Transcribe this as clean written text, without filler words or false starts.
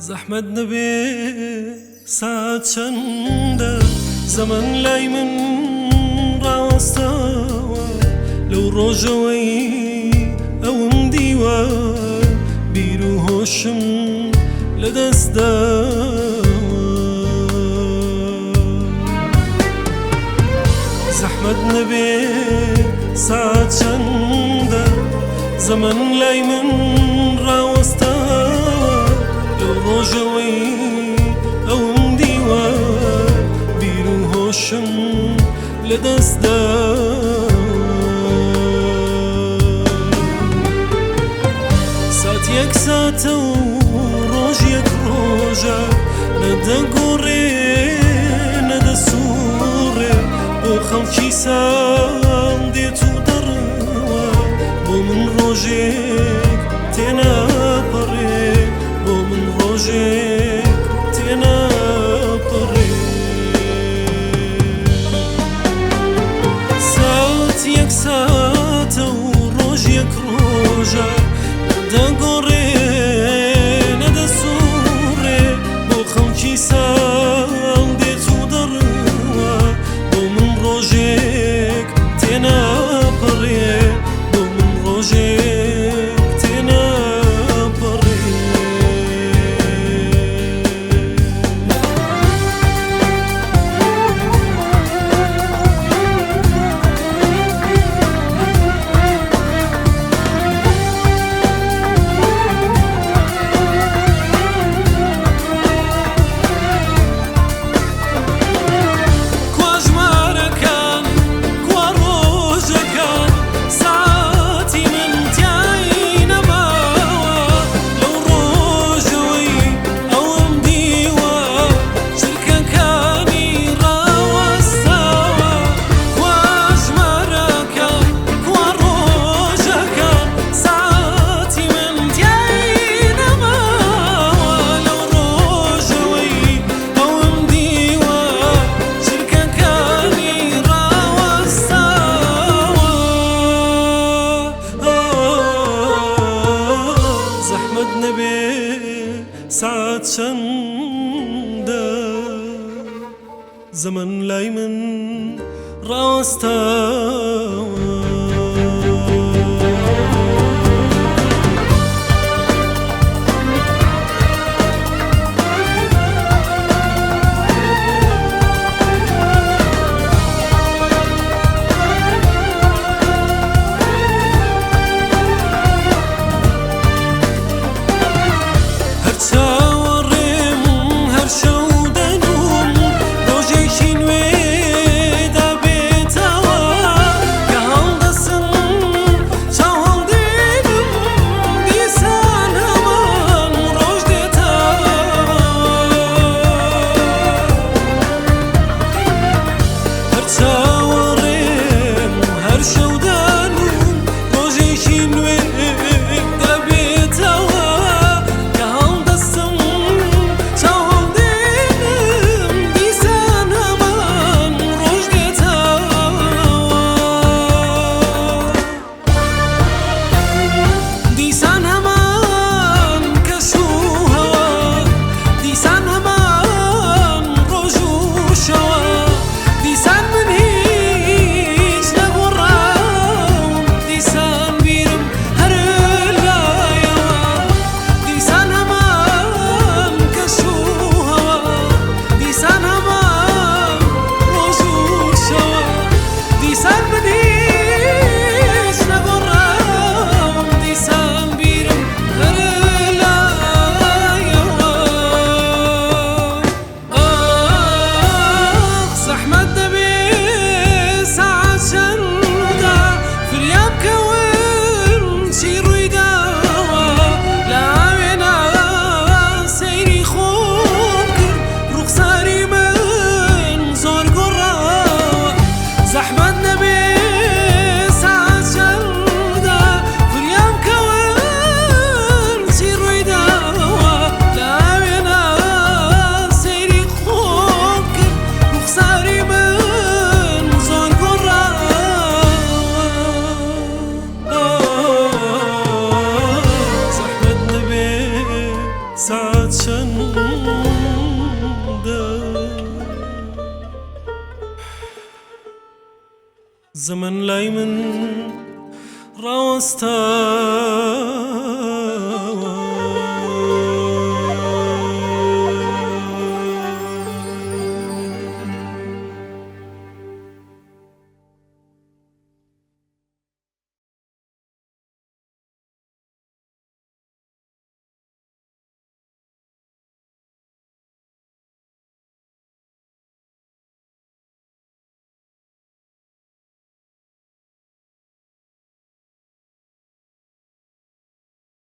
زەحمەت نەبێ سات چەندە؟ زەمەن لای من ڕاوەستاوە، لەو ڕۆژەوەی ئەوم دیوە بیر و هۆشم لەدەستداوە. زەحمەت نەبێ سات چەندە؟ زەمەن لای من ڕاوەستاوە، لەو ڕۆژەوەی ئەوم دیوە بیر و هۆشم لەدەستداوە. سات یەک ساتە و ڕۆژ یەک ڕۆژە، نەدەگۆڕێ نەدەسوڕێ، بۆ خەڵکی ساڵ دێت و دەڕوا، بۆ من ڕۆژێک تێناپەڕێ، بۆ من ڕۆژێک تێناپەڕێ. سات یەک ساتە و ڕۆژ یەک ڕۆژە، نەدەگۆڕێ نەدەسوڕێ، بۆ خەڵکی ساڵ دێت و دەڕوا، بۆ من ڕۆژێک تێناپەڕێ، بۆ من ڕۆژێک تێناپەڕێ. کوا ژمارەکان، کوا ڕۆژەکان، ساتی من تیای نەماوە، لەو ڕۆژەوەی ئەوم دیوە چرکەکانی ڕاوەستاوە. کوا ژمارەکان، کوا ڕۆژەکان، ساتی من تیای نەماوە، لەو ڕۆژەوەی ئەوم دیوە چرکەکانی ڕاوەستاوە. زەحمەت نەبێ سات چەندە؟ زەمەن لای من ڕاوەستاوە. هەر چاوەڕێم، هەر شەو دەنوم، ڕۆژێکی نوێ دابێتەوە کە هەڵ زەمەن لای من ڕاوەستاوە.